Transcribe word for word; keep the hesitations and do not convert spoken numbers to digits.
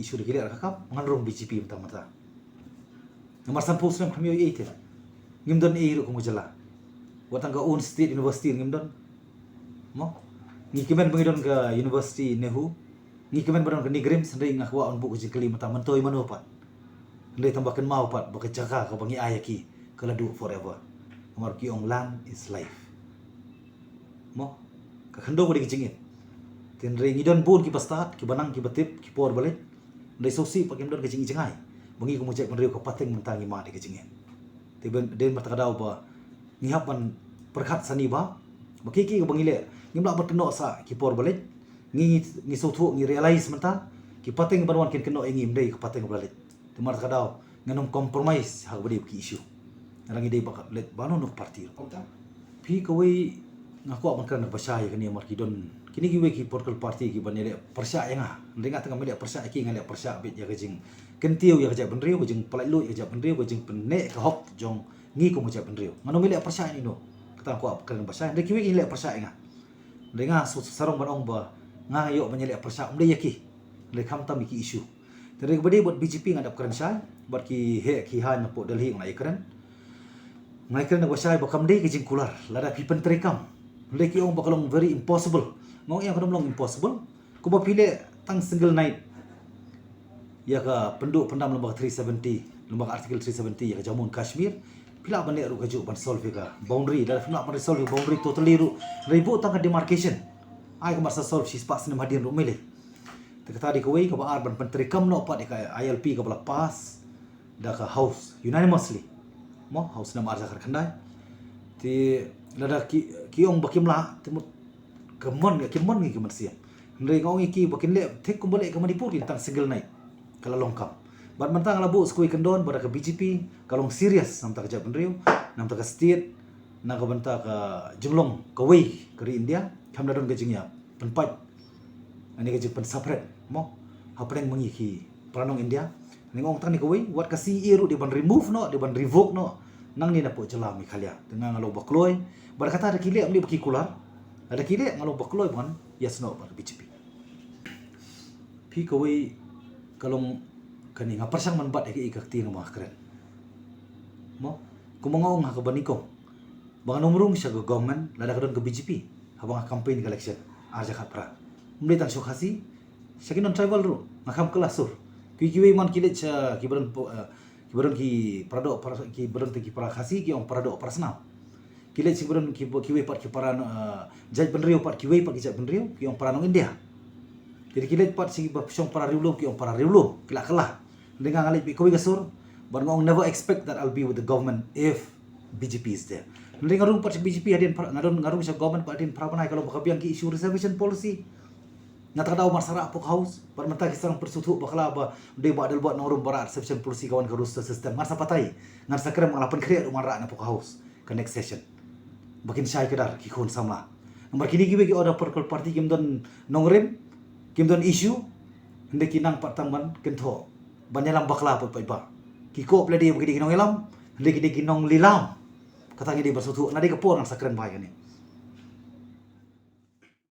issue da ki leh ka kam, ngan rung B J P mynta mynta. Namar sanphew snem khlem ïoh ei ei te. Ngim don ei ei ruh kum ka jylla. Wat tang ka own state university ngim don. Mo? Ngi kmen ba ngi don ka university NEHU. Ngi kmen ba don ka NEIGRIHMS, hynrei nga kwah ban buh ka jingkylli mynta, myntoi mano pat? Hynrei tang ba kynmaw pat ba ka jaka kaba ngi ai ïa ki ka la duh forever. Namar ki ong land is life. Mo? Ka khyndew ka dei ka jingim. Te hynrei ngi don bun kiba stad, kiba nang, kiba tip, ki por ba leit. Hynrei sngewsih pat kim don ka jingïohi jngai ba ngi kum ka jaitbynriew ka pateng mynta ngi mad ïa ka jingim. Te ban, dei mynta ka daw ba ngi hap ban pyrkhat sani ba, ba kiei kiei ba ngi leh, ngim lah ban kynnoh sa ki por ba leit. Ngi, ngi sngewthuh, ngi realize mynta ki pateng ban wan kin kynnoh ïa ngi, ym dei ka pateng ba la leit. Te mar ka daw ngan ym compromise ha kaba dei ki issue. Nga dang ïadei ba ka leit ba no no party ruh. Kumta phi kawei, nga kwah ban kren ba shai ïa kane, namar ki don kine kiwei ki political party kiban ïaleh pyrshah ïa nga. Hynrei nga te ngam ïaleh pyrshah ïa ki, nga leh pyrshah beit ïa ka jingkyntiew ïa ka jaitbynriew, ka jingpynlait luid ïa ka jaitbynriew, ka jingpyneh ka hok jong ngi kum ka jaitbynriew. Nga ngam ïaleh pyrshah ïa kino. Kata nga kwah kren ba shai. Hynrei kiwei ki leh pyrshah ïa nga. Hynrei nga sa, sarong ban ong ba nga ïoh ban ïaleh pyrshah ym dei ïa ki, hynrei khamtam ïa ki issue. Te hynrei kaba dei bad B J P nga dap kren shai, bad ki heh ki haiñ napoh Delhi nga la ïakren. Nga ïakren da kaba shai ba kam dei ka jingkular lada phi pyntreikam. Hynrei ki ong ba ka long very impossible. Nga ong ïa ka dang long impossible. Kumba phi leh tang single night ïa ka pynduh pyndam lyngba ka three seventy, lyngba ka Article three seventy ïa ka Jammu and Kashmir, phi lah ban leh ruh kajuh ban solve ïa ka boundary. Lada phim lah ban resolve ïa ka boundary totally ruh, hynrei buh tang ka demarcation, ai ka marsa solve shispah snem hadien ruh ym lei. Te kata dei kawei. Kaba ar, ban pyntreikam noh pat ïa ka I L P kaba la pass da ka House unanimously. Mo, House snem ar hajar khatkhyndai. Te lada ki, ki ong ba kim lah, te mut ka mon, ki mon ngi ki mynsiem. Hynrei nga ong ïa ki ba kin leh thik kumba leh ka Manipur, kin tang single night. Ka la long kam. Bad mynta nga la buh sa kawei kyndon ba da ka B J P ka long serious na ka bynta ka jaitbynriew, na ka bynta ka state, na ka bynta ka jinglong kawei ka ri India. Khlem da don ka jingïapynpait, ani ka jingpynseparate, mo, hapdeng ma ngi ki para nong India. Nga ong tang kane kawei, wat ka C A A ruh dei ban remove noh, dei ban revoke noh nangne napoh jylla Meghalaya. Te nga, nga long ba kloi. Bad kata da ki leh, ym dei ba ki kular. Lada ki leh, nga long ba kloi ban ïasnoh bad ka B J P. Phi kawei, ka long kane, nga pyrshang ban bat ïa kaei ka ktien ba nga kren. Mo, kumba nga ong ha kaba nyngkong, ba ngan ym rung sha ka government lada ka don ka B J P haba nga campaign ka election ar hajar khatphra. Ym dei tang sha Khasi, sha ki non tribal ruh nga kham kylla sur. Ki, kiwei man ki leit sha, kiba don po-, eh, kiba don ki para doh para, kiba don tang ki para Khasi ki ong para doh para snam. Ki leit sha kiba don ki, kiwei pat ki para, eh, jaitbynriew pat, kiwei pat ki jaitbynriew ki ong para nong India. Te ki leit pat sha kiba shong para riewlum ki ong para riewlum, ki la kylla. Hynrei nga, nga leit beit kawei ka sur, bad nga ong never expect that I'll be with the government if B J P is there. Hynrei nga rung pat sha B J P hadien phra, nga don, nga rung sha government pat hadien phra bnai, ka long ba ka biang ki issue reservation policy. Nga ta ka daw mar sa rah hapoh House, bad mynta ki sa nang pynsngewthuh bakla ba dei Bah Adelbert Nongrum ba rah reservation policy, ka wan ka roster system. Ngan sa batai, ngan sa kren, nga la pynkhreh ruh ban rah na hapoh House ka next session. Ba kin shai kdar ki khun samla. Namar kine kiwei ki other political party kim don nongrim, kim don issue, hynrei ki nang pat tang ban kynthoh, ban ïalam bakla pat pat ba ki kop lade ba ki dei ki nongïalam, hynrei ki dei ki nonglilam. Kata ngi dei ban sngewthuh, na dei ka por ngan sa kren bha ïa kane.